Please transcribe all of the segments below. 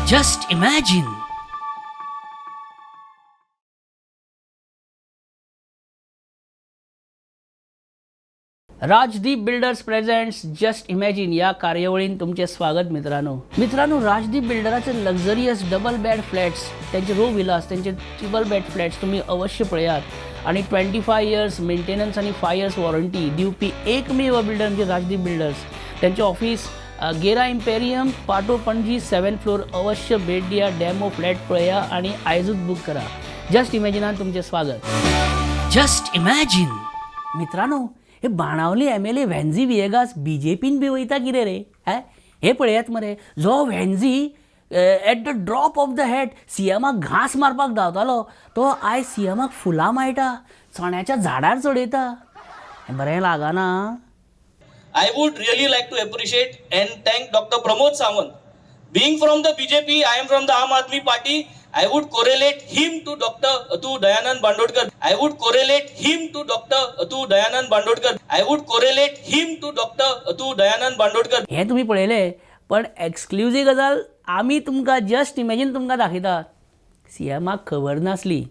Just imagine. Rajdeep builders presents just imagine या कार्यावळीन तुमचे स्वागत. मित्रांनो, मित्रांनो, राजदीप बिल्डराचे लक्झरियस डबल बेड फ्लॅट्स, त्यांचे रो विलास, त्यांचे ट्रिपल बेड फ्लॅट्स तुम्ही अवश्य पळयात आणि 25 इयर्स मेंटेनन्स आणि 5 इयर्स वॉरंटी दिवपी एकमेव बिल्डर म्हणजे राजदीप बिल्डर्स. त्यांचे ऑफिस गेरा इम्पेरियम, पाटो, पणजी, सेवन फ्लोर. अवश्य भेट दिया, डेमो फ्लॅट पळया आणि आयजूच बुक करा. जस्ट इमॅजिनान तुमचे स्वागत. Just imagine. मित्रांनो, हे बाणावली एमएलए व्हेन्झी विएगास बीजेपीन बी वयता कितें रे? हे हे पळयात मरे, जो Venzy at the drop of the hat सीएमाक घांस मारपाक धांवतालो, तो आयज सीएमाक फुलां माळटा, चण्याच्या झाडार चडयता. हें बरें लागना. I would really like to appreciate and thank Dr. Pramod Sawant. Being from the BJP, I am from the Aam Aadmi Party. I would correlate him to Dr. to Dayanand Bandodkar. I would correlate him to Dr. to Dayanand Bandodkar. I would correlate him to Dr. to Dayanand Bandodkar. हें तुमी पळयलें, पण एक्सक्लुजीव गजाल आमी तुमकां just imagine तुमकां दाखयता. सीएमाक खबर नासली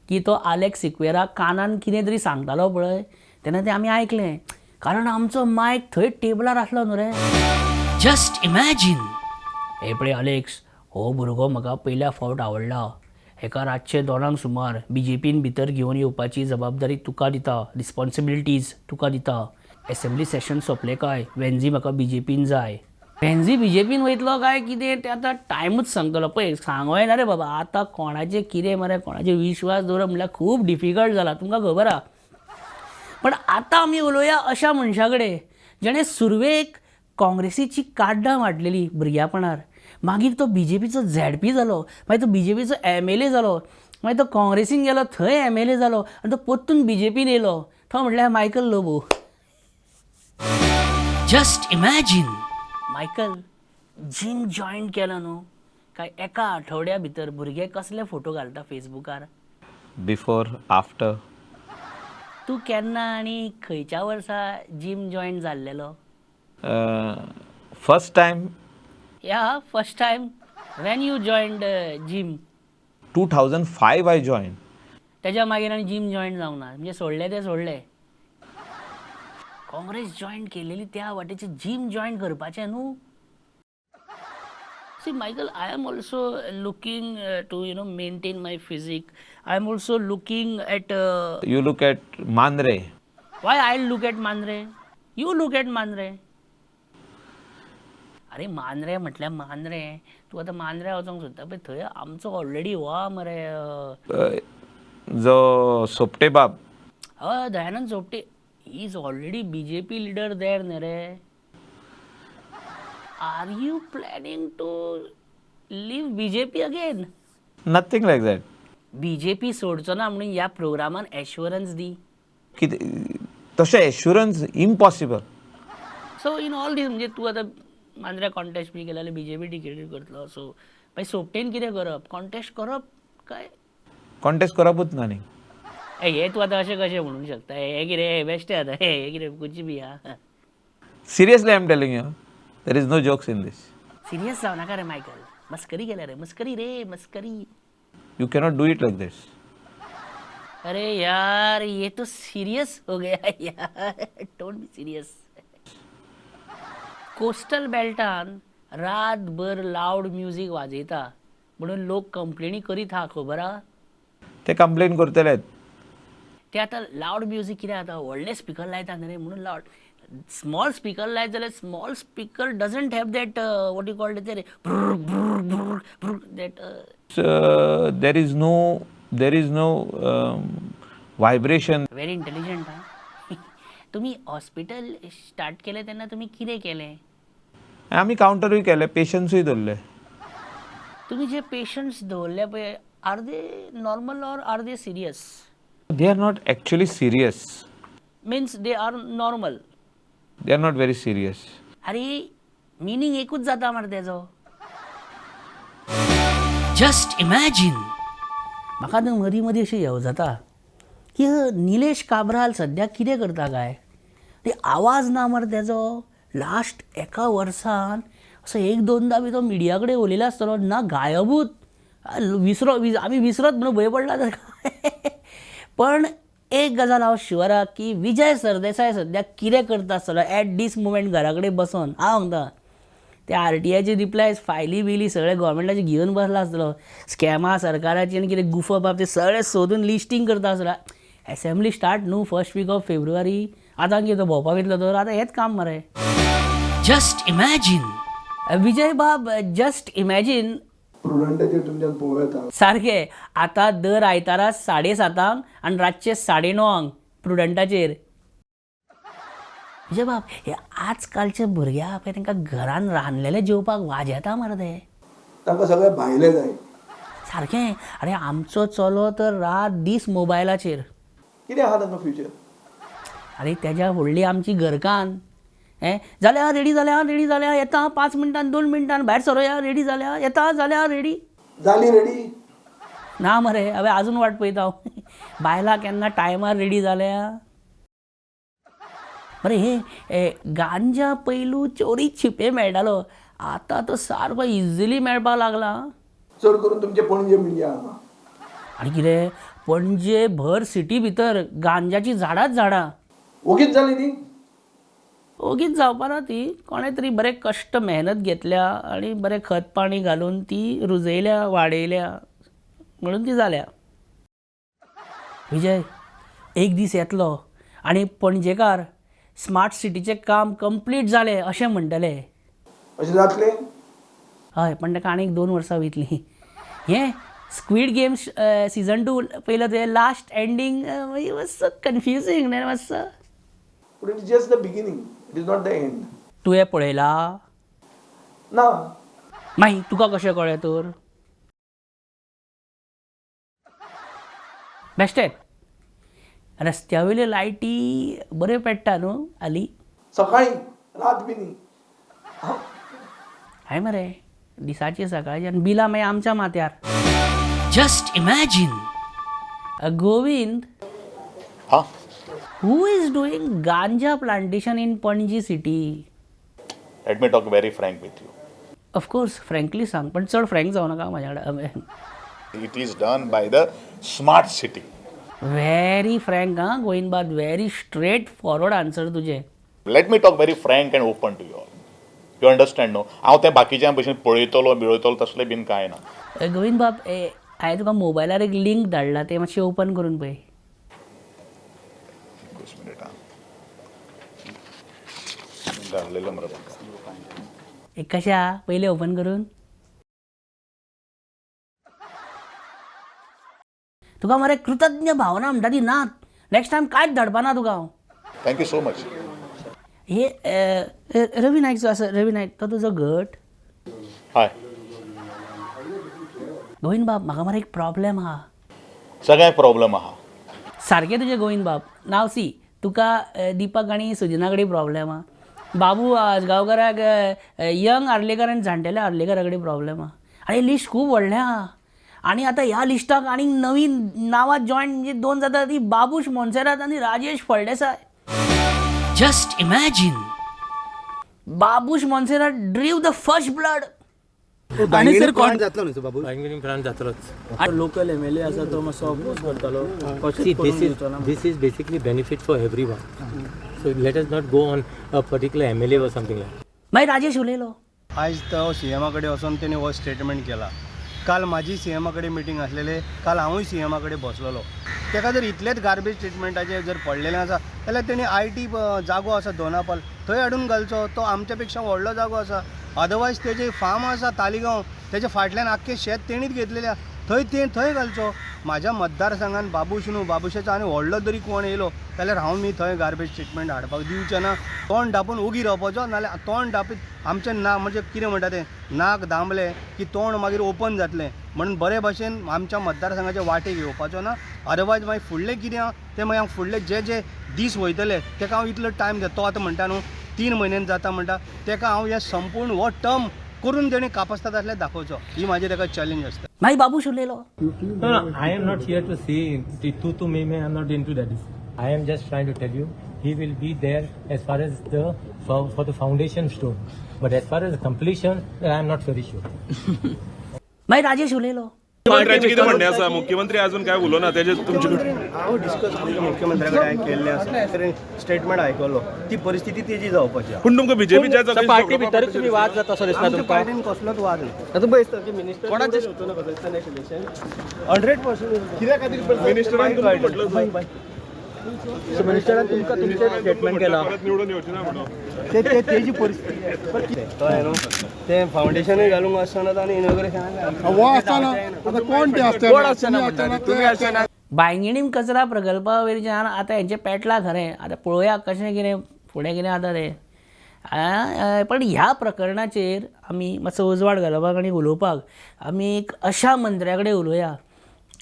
की तो आलेक्स सिक्वेरा कानान कितें तरी सांगतालो पळय, तेन्ना तें आमी आयकलें, कारण आमचो मायक थंय टेबलार आसलो न्हू रे. Just imagine. हे पळय अलेक्स, हो भुरगो म्हाका पयल्या फावट आवडला. हेका रातचे 2 सुमार बीजेपीन भितर घेवन येवपाची जबाबदारी तुका दिता, रिस्पॉन्सिबिलिटीज तुका दिता. एसेंब्ली सेशन सोंपलें काय वेन्झी म्हाका बीजेपीन जाय. वेन्झी बीजेपीन वयतलो काय कितें तें आतां टायमूच सांगतलो. पळय, सांगो येना रे बाबा, आतां कोणाचें कितें मरे, कोणाचेर विश्वास दवरप म्हणल्यार खूब डिफिकल्ट जाला, तुमकां खबर आहा. पण आतां आमी उलोवया अशा मनशा कडेन जेणें सुरवेक काँग्रेसीची काड्डां वाडलेली भुरग्यापणार, मागीर तो बीजेपीचो झेडपी जालो, मागीर तो बीजेपीचो एमएलए जालो, मागीर तो काँग्रेसीन गेलो, थंय एमएलए जालो आनी तो परतून बीजेपीन येयलो, तो म्हटल्यार Michael Lobo. Just imagine. Michael, gym join केला न्हू काय एका आठवड्या भितर भुरगे कसले फोटो घालता फेसबुकार? Before, after. तूं केन्ना आनी खंयच्या वर्सा जीम जॉयन जाल्लेलो? First time. Yeah, first time when you joined gym? 2005 I join. त्याच्या मागीर आनी जीम जॉयन जावंक ना, म्हणजे सोडलें तें सोडलें. काँग्रेस जॉयन केलेली त्या वाटेची जीम जॉयन करपाचें न्हू. See, Michael, I am also looking to maintain my physique. I am also looking at You look at Mandre. Why I look at Mandre? You look at Mandre. अरे, मांद्रे म्हटल्यार मांद्रे, तूं आतां मांद्र्या वचोंक सोदता पळय, थंय आमचो ऑलरेडी हो मरे. जो सोपटे बाब. हय, Dayanand Sopte is already BJP leader there न्ही रे. Are you planning to leave BJP again? Nothing like that. BJP सोडचो ना म्हणून ह्या प्रोग्रामान एश्युरन्स दी. कितें तशें assurance impossible. So in all these, म्हणजे तूं आतां मांद्र्या कॉन्टेस्ट बी केले जाल्यार बीजेपी टिकेटीर करतलो, सो मागीर सोपटेन कितें करप? कॉन्टेस्ट करप काय? कॉन्टेस्ट करपूच ना न्ही. ए, हे तूं आतां अशें कशें म्हणूंक शकता? हे कितें बेश्टें आतां, हे कितें कुछ बी आं. Seriously, I am telling you, there is no jokes in this. Serious जावं नाका रे मायकल, मस्करी केल्या रे, मस्करी रे, मस्करी. You cannot do it like this. अरे यार, ये तो सीरियस हो गया यार. Don't be serious. Coastal बेल्टान रातभर लाउड म्युजीक वाजयता म्हणून लोक कंप्लेनी करीत आहा, खबर आहा? ते कंप्लेन करतलेच. ते आतां लाउड म्युजीक कितें जाता, व्हडले स्पिकर लायता न्ही रे, म्हणून लाउड. स्मॉल स्पिकर लायत जाल्यार small speaker doesn't have that, what you called ते that. There is no vibration. Very intelligent आं. तुमी हॉस्पिटल स्टार्ट केलें तेन्ना तुमी कितें केलें? आमी कावंटरूय केले, पेशंट्सूय दवरले. तुमी जे पेशंट्स दवरले पळय, are they normal or are they serious? They are not actually serious. Means they are normal. They are not very serious. अरे, मिनींग एकूच जाता मरे तेजो. Just imagine. म्हाका न्हू मदीं मदीं अशें येवजता की निलेश काब्राल सद्याक कितें करता काय? ते आवाज ना मरे तेजो. लास्ट एका वर्सान असो एक दोनदा बी तो मिडिया कडेन उलयला आसतलो ना, गायबूच. विसरो आमी विसरत म्हणून भंय पडला ताका. पण एक गजाल हांव शुअर आहा की विजय सरदेसाय सद्याक कितें करता आसतलो एट दीस मुमेंट घरा कडेन बसोन. हांव सांगता ते आरटीआयचे रिप्लायज फायली बियली सगळे गोवोरमेंटाचे घेवन बसला आसतलो. स्कॅमां सरकाराची आनी कितें गुफप आहा ते सगळे सोदून लिस्टींग करता आसतलो. एसेंब्ली स्टार्ट न्हू फर्स्ट वीक ऑफ फेब्रुवारी. आतां कितें तो भोंवपाक वयतलो तर आतां हेंच काम मरे. Just imagine. विजय बाब, जस्ट इमॅजीन. प्रुडंटाचेर तुमच्यान पळोवं येता. सारकें आतां दर आयतारा 7:30 आनी रातचे 9:30 प्रुडंटाचेर. विजय बाब, हे आजकालचे भुरगे आहा पळय तांकां घरान रांदलेलें जेवपाक वाजेता मरे ते. तांकां सगळें भायलें जाय. सारकें. आरे आमचो चलो तर रात दीस मोबायलाचेर. कितें आहा तांकां फ्युचर? आरे तेज्या व्हडली आमची घरकान्न हें जाल्या रेडी, जाल्या रेडी, जाल्या येता 5 मिनटान 2 मिनटान भायर सरोया, रेडी जाल्या येता, जाल्या रेडी. जाली रेडी? ना मरे, हांवें आजून वाट पळयता हांव. बायलां केन्ना टायमार रेडी जाल्या बरें. हे गांजा पयलू चोरी छिपे मेळटालो, आतां तो सारको इजिली मेळपाक लागला. चड करून तुमचे पणजे बिणजे हांगा. आनी कितें पणजे भर सिटी भितर गांजाची झाडांच झाडां. ओगीच जाली न्ही? ओगीच जावपा ना ती. कोणें तरी बरें कश्ट मेहनत घेतल्या आनी बरें खत पाणी घालून ती रुजयल्या वाडयल्या म्हणून ती जाल्या. विजय, एक दीस येतलो आनी पणजेकार स्मार्ट सिटीचें काम कंप्लीट जालें अशें म्हणटले. अशें जातलें? हय, पण ताका आनीक 2 वर्सां वयतलीं. हें स्क्वीड गेम्स सिजन 2 पयलें तुवें? लास्ट एंडींग मातसो कन्फ्युजींग न्ही मातसो. पूण it is just the beginning, it is not the end. तुवें पळयला? ना. मागीर तुका कशें कळ्ळें तर? बेश्टें रस्त्या वयल्यो लायटी बऱ्यो पेट्टा न्हू हालीं. सकाळीं, रात बी न्ही. हय मरे, दिसाची सकाळची आनी बिलां मागीर आमच्या माथ्यार. Just imagine. Govind, हा. Who is doing ganja plantation in Panaji city? Let me talk very frank with you. Of course, frankly सांग, पण चड फ्रँक जावं नाका म्हाज्या कडेन. It is done by the smart city. Very frank आं गोविंद बाब, व्हेरी स्ट्रेट फॉरवर्ड आन्सर तुजें. Let me talk very frank and open to you all. You understand न्हू? हांव तें बाकीच्या भशेन पळयतलो बिळयतलो तसलें बीन कांय ना. गोविंद बाब, हांवें तुका मोबायलार एक लिंक धाडला, तें मातशें ओपन करून पळय. एकूच मिनीट आं. धाडलेलें मरे म्हाका. एक कशें आहा पयलें ओपन करून? तुका मरे कृतज्ञ भावना म्हणटा ती नात. नेक्स्ट टायम कांयच धाडपा ना तुका हांव. Thank you so much. हे रवी नायक जो आसा, रवी नायक तो तुजो घट? हय. गोविंद बाब, म्हाका मरे एक प्रॉब्लेम आहा. सगळ्यांक प्रॉब्लम आहा. सारकें तुजें गोविंद बाब. नाव सी, तुका दीपक आनी सुदिना कडेन प्रॉब्लेम आहा, बाबू आजगांवकाराक, यंग आर्लेकर आनी जाणटेल्या आर्लेकरा कडेन प्रॉब्लेम आहा. आनी लिस्ट खूब व्हडलें आहा. आनी आतां ह्या लिस्टाक आनीक नवीन नांवां जॉयन म्हणजे 2 जाता ती बाबूश मोन्सेरात आनी Rajesh Phaldesai. Just imagine. Babush Monserrate drew the first blood. आणि सर कोण जातलो न्हू बाबू? प्लान जातलोच. लोकल एमएलए आसा तो मातसो अपोज करतालो. See, this is basically benefit for everyone. So let us not go on a particular MLA or something like. मागीर राजेश उलयलो. आयज तो सीएमा कडेन वचोन तेणी हो स्टेटमेंट केला. काल म्हाजी सीएमा कडेन मिटींग आसलेले, काल हांवूय सीएमा कडेन बसलेलो. तेका जर इतलेंच गार्बेज ट्रिटमेंटाचें जर पडलेलें आसा जाल्यार तेणी I T जागो आसा दोनापाल थंय हाडून घालचो. तो आमच्या पेक्षा व्हडलो जागो आसा. अदरवायज तेजें फार्म आसा तालिगांव, तेजे फाटल्यान आख्खें शेत तेणीच घेतलेलें आसा, थंय ते थंय घालचो. म्हाज्या मतदारसंघान बाबूश न्हू, बाबूशाचो आनी व्हडलो जरी कोण येयलो जाल्यार हांव मी थंय गार्बेज ट्रिटमेंट हाडपाक दिवचें ना. तोंड धांपून ओगी रावपाचो, नाल्यार तोंड धांपीत आमचें ना म्हणजे कितें म्हणटा तें नाक दामलें की तोंड मागीर ओपन जातलें. म्हणून बरे भाशेन आमच्या मतदारसंघाचे वाटेक येवपाचो ना. अदरवायज मागीर फुडलें कितें आहा तें मागीर हांव फुडले जे जे दीस वयतले तेका हांव इतलो टायम दिता. तो आतां म्हणटा न्हू 3 म्हयन्यान जाता म्हणटा, तेका हांव हें संपूर्ण हो टर्म करून तेणी कापस्ताद आसल्यार दाखोवचो. ही म्हाजी तेका चॅलेंज आसता. मागीर बाबूश उलयलो. No, I am not here to say तू तू me me. I am not into that. I am just trying to tell you, He will be there as far as the for the foundation stone, but as far as completion, I am not very sure. मागीर राजेश उलयलो. मुख्यमंत्र्याचें कितें म्हणणें आसा? मुख्यमंत्री अजून काय उलोवना तेजे तुमचे कडेन? हांव डिस्कस मुख्यमंत्र्या कडेन हांवें केल्लें आसा, स्टेटमेंट आयकलो, ती परिस्थिती तेजी जावपाची आहा. पूण तुमकां बीजेपीच्या पार्टी भितरूच तुमी वाद जाता असो दिसता आमच्या तुमकां? पार्टीन कसलोच वाद ना. आतां पळय दिसता की मिनिस्टर कोणाचे 100% कित्या खातीर मिनिस्टरान तुमकां म्हटलं मिनिस्टरान तुमकां तुमचें स्टेटमेंट केलां परत निवडून येवचे ना म्हणून ते ते तेजी परिस्थिती कळ्ळें न्हू? तें फावंडेशनूय घालूंक आसतना आनी इनॉग्रेशनाक कोण आसचे ना म्हणटा तुमी आसचे ना. बांयगिणीम कचरा प्रकल्पा वयल्यान आतां हेंचें पेटलां खरें, आतां पळोवया कशें कितें फुडें कितें जाता तें. पण ह्या प्रकरणाचेर आमी मातसो उजवाड घालपाक आनी उलोवपाक आमी एक अशा मंत्र्या कडेन उलोवया,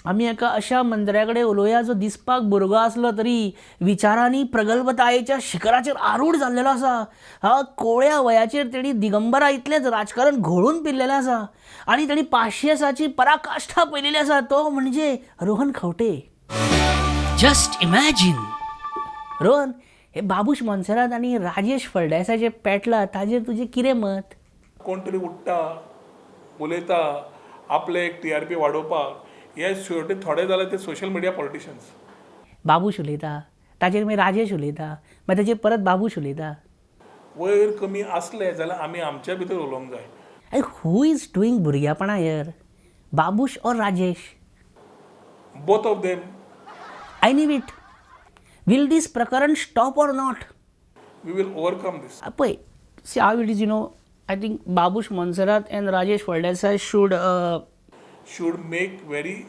आमी एका अशा मंत्र्या कडेन उलोवया जो दिसपाक भुरगो आसलो तरी विचारांनी प्रगल्भतायेच्या शिखराचेर आरूढ जाल्लेलो आसा. हा कोवळ्या वयाचेर तेणी दिगंबरा इतलेंच राजकारण घोळून पिल्लेलें आसा आनी तेणी पाशियेसाची पराकाश्ठा पळयलेली आसा, तो म्हणजे Rohan Khaunte. Just imagine. Rohan, हे बाबूश मोन्सेरात आनी राजेश फळदेसाय पेटला ताजेर तुजें कितें मत? कोण तरी उठ्ठा उलयता आपले एक टीआरपी वाडोवपाक, हे शेवटी थोडे जाल्यार ते सोशल मिडिया पॉलिटिशियन्स. बाबूश उलयता ताजेर मागीर राजेश उलयता, मागीर ताजेर परत बाबूश उलयता. वयर कमी आसले जाल्यार आमी आमच्या भितर उलोवंक जाय. आनी who is doing भुरग्यापणां here, Babush or Rajesh? Both of them. I knew it. Will this प्रकरण stop or not? We will overcome this. पळय, see how it is, you know, I think Babush Monserrate and Rajesh Phaldesai should make very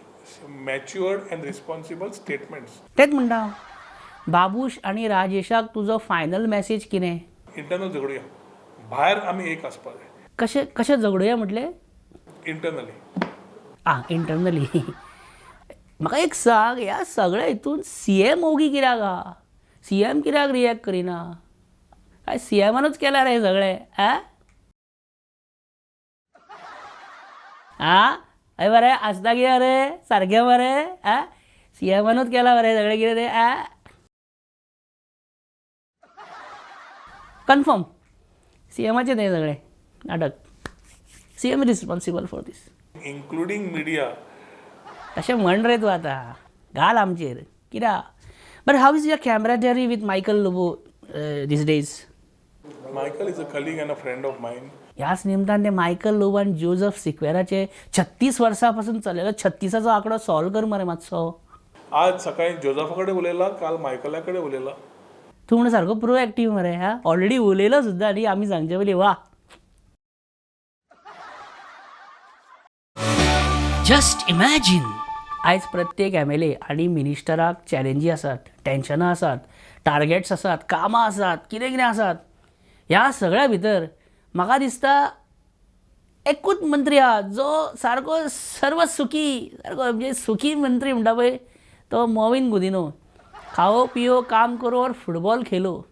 matured and responsible statements. तेच म्हणटा, बाबूश आनी राजेशाक तुजो final message कितें? Internal झगडुया, भायर आमी एक आसपाक जाय. कशें कशें झगडुया म्हटलें? इंटरनली. आं, इंटरनली. म्हाका एक सांग, ह्या सगळ्या हितून सीएम ओगी कित्याक आहा? सीएम कित्याक रिएक्ट करिना? काय सीएमानूच केलां रे सगळें? आ आ हय मरे, आसता कितें रे सारकें मरे? आ सीएमानूच केलां मरे सगळें कितें तें? आ कन्फर्म सीएमाचें तें सगळें नाटक. CM responsible for this, including media. तशें म्हण रे तूं आतां घाल आमचेर कित्याक. But how is your camaraderie with Michael Lobo these days? Michael is a colleague and a friend of mine. ह्याच निमतान ते मायकल लोबो आनी जोजफ सिक्वेराचे 36 वर्सां पासून चललेलो 36चो आंकडो सॉल्व कर मरे मातसो. आज सकाळी जोजफा कडेन उलयला, काल मायकला कडेन उलयला. तूं म्हणून सारको प्रोएक्टीव मरे. हा ऑलरेडी उलयलो सुद्दां न्ही आमी सांगचे पयलीं. वा. Just imagine. आयज प्रत्येक एम एल ए आनी मिनिस्टराक चॅलेंजी आसात, टेन्शनां आसात, टार्गेट्स आसात, कामां आसात, कितें कितें आसात. ह्या सगळ्या भितर म्हाका दिसता एकूच मंत्री आहा जो सारको सर्व सुखी, सारको म्हणजे सुखी मंत्री म्हणटा पळय तो मॉविन गुदिन्हो. खाओ पियो काम करो और फुटबॉल खेलो.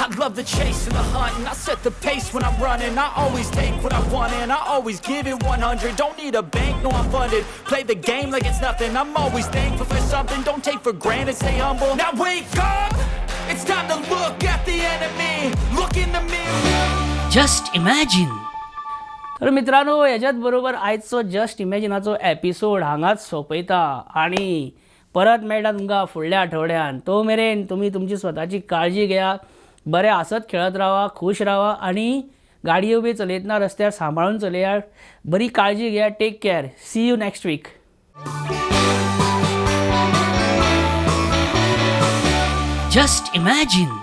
I love the chase and the hunt, and I set the pace when I'm running. I always take what I want and I always give it 100. Don't need a bank, no I'm funded. Play the game like it's nothing. I'm always thankful for something. Don't take for granted, stay humble. Now wake up! It's time to look at the enemy. Look in the mirror. Just imagine. तर मित्रांनो, ह्याच्याच बरोबर आयचो just इमॅजिनाचो episode हांगाच सोंपयता आनी परत मेळटा तुमकां फुडल्या आठवड्यान. तो मेरेन तुमी तुमची स्वताची काळजी घेया, बरें हांसत खेळत रावा, खूश रावा आनी गाडयो बी चलयतना रस्त्यार सांबाळून चलयात. बरी काळजी घेया. Take care. See you next week. Just imagine.